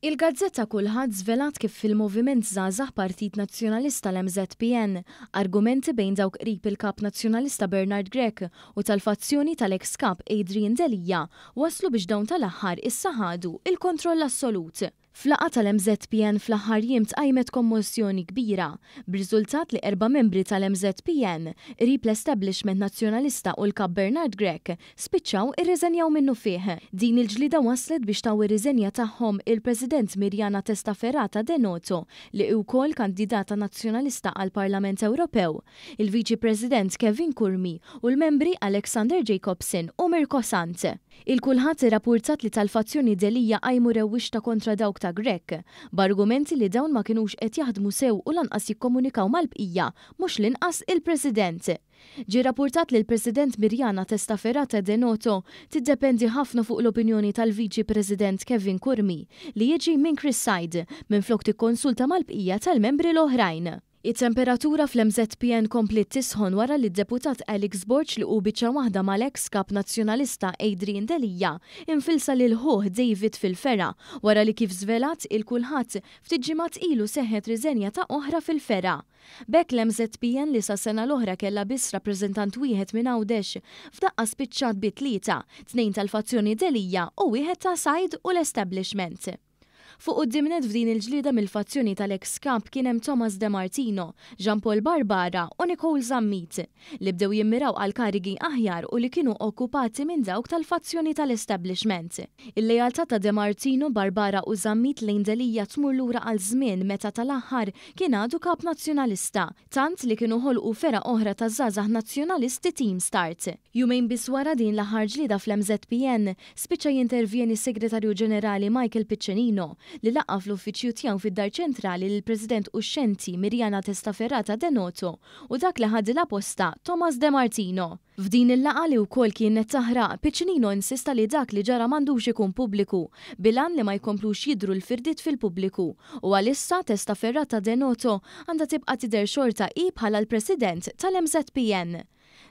Il-gazzetta Kullħadd żvelat kif fil-Moviment Żgħażagħ Partit Nazzjonalista l-MŻPN, argumenti bejn dawk qrib il-Kap Nazzjonalista Bernard Grech u tal-fazzjoni tal-eks Kap Adrian Delia wasslu biex dawn tal-aħħar issa ħadu il-kontroll assolut. F'laqgħa tal-MŻPN fl-aħħar jiem tqajmet kommossjoni kbira, b'riżultat li erba' membri tal-MŻPN, qrib l-establishment Nazzjonalista u l-Kap Bernard Grech, spiċċaw irriżenjaw minnufih. Din il-ġlieda wasslet biex taw ir-riżenja tagħhom il-President Miriana Testaferrata de Noto, li hi wkoll kandidata Nazzjonalista għall-Parlament Ewropew, il-Viċi President Kevin Curmi u l-membri Alexander Jacobson u Mirko Sant. Il-Kulħadd irrapurtat li tal-fazzjoni Delia qajmu rewwixta kontra dawk ta' Grech, b'argumenti li dawn ma kinux qed jaħdmu sew u lanqas jikkomunikaw mal-bqija, mhux l-inqas il-President. Ġie rrapurtat li l-President Miriana Testaferrate de Noto tiddependi ħafna fuq l-opinjoni tal-Viċi President Kevin Curmi, li jiġi minn Chris Said, minflok tikkonsulta mal-bqija tal-membri l-oħrajn. It-temperatura fl-MŻPN kompliet tisħon wara li d-Deputat Alex Borg li hu biċċa waħda mal-eks Kap Nazzjonalista Adrian Delia infilsa lil ħuh David fil-fergħa wara li kif żvelat il-Kulħadd ftit ġimgħat ilu seħħet riżenja ta' oħra fil-fergħa. B'hekk l-MŻPN li sas-sena l-oħra kellha biss rappreżentant wieħed minn Għawdex f'daqqa spiċċat bi tlieta, tnejn tal-fazzjoni Delia u wieħed ta' Said u l-establishment. Fuq quddiem nett f'din il-ġlieda mill-fazzjoni tal-eks Kap kien hemm Thomas De Martino, Jean Paul Barbara u Nicole Zammit, li bdew jimmiraw għal karigi aħjar u li kienu okkupati minn dawk tal-fazzjoni tal-establishment. Il-lealtà ta' De Martino, Barbara u Zammit lejn Delia tmur lura għal żmien meta tal-aħħar kien għadu Kap Nazzjonalista, tant li kienu ħolqu fergħa oħra ta' żgħażagħ Nazzjonalisti Team Start. Jumejn biss wara din l-aħħar ġlieda fl-MŻPN, spiċċa jintervjeni s-Segretarju Ġenerali Michael Piccinino, li laqqa' fl-uffiċċju tiegħu fid-Dar Ċentrali lill-President uxxenti Miriana Testaferrata de Noto u dak li ħadilha postha Thomas De Martino. F'din il-laqgħa li wkoll kienet taħraq, Piccinino insista li dak li ġara m'għandux ikun pubbliku, bil-għan li ma jkomplux jidhru l-firdiet fil-pubbliku, u għalissa Testaferrata de Noto għandha tibqa' tidher xorta hi bħala l-President tal-MŻPN.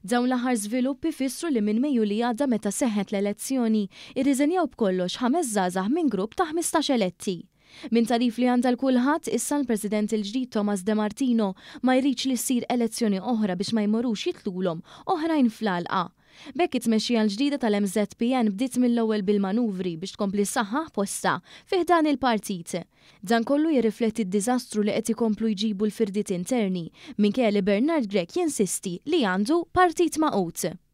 Dawn l-aħħar żviluppi fissru li minn Mejju li għadda meta seħħet l-elezzjoni, irriżenjaw b'kollox ħames żgħażagħ minn grupp ta' 15 eletti. Minn tagħrif li għandha l-Kulħadd, issa l-President il-ġdid Thomas De Martino ma jridx li ssir elezzjoni oħra biex ma jmorrux jitlulhom oħrajn fl-għalqa. B'hekk it-tmexxija l-ġdida tal-MŻPN bdiet mill-ewwel bil-manuvri biex tkompli ssaħħaħ postha fi ħdan il-partit. Dan kollu jirrifletti d-diżastru li qed ikomplu jġibu l-firdiet interni, minkejja li Bernard Grech jinsisti li għandu partit magħqud.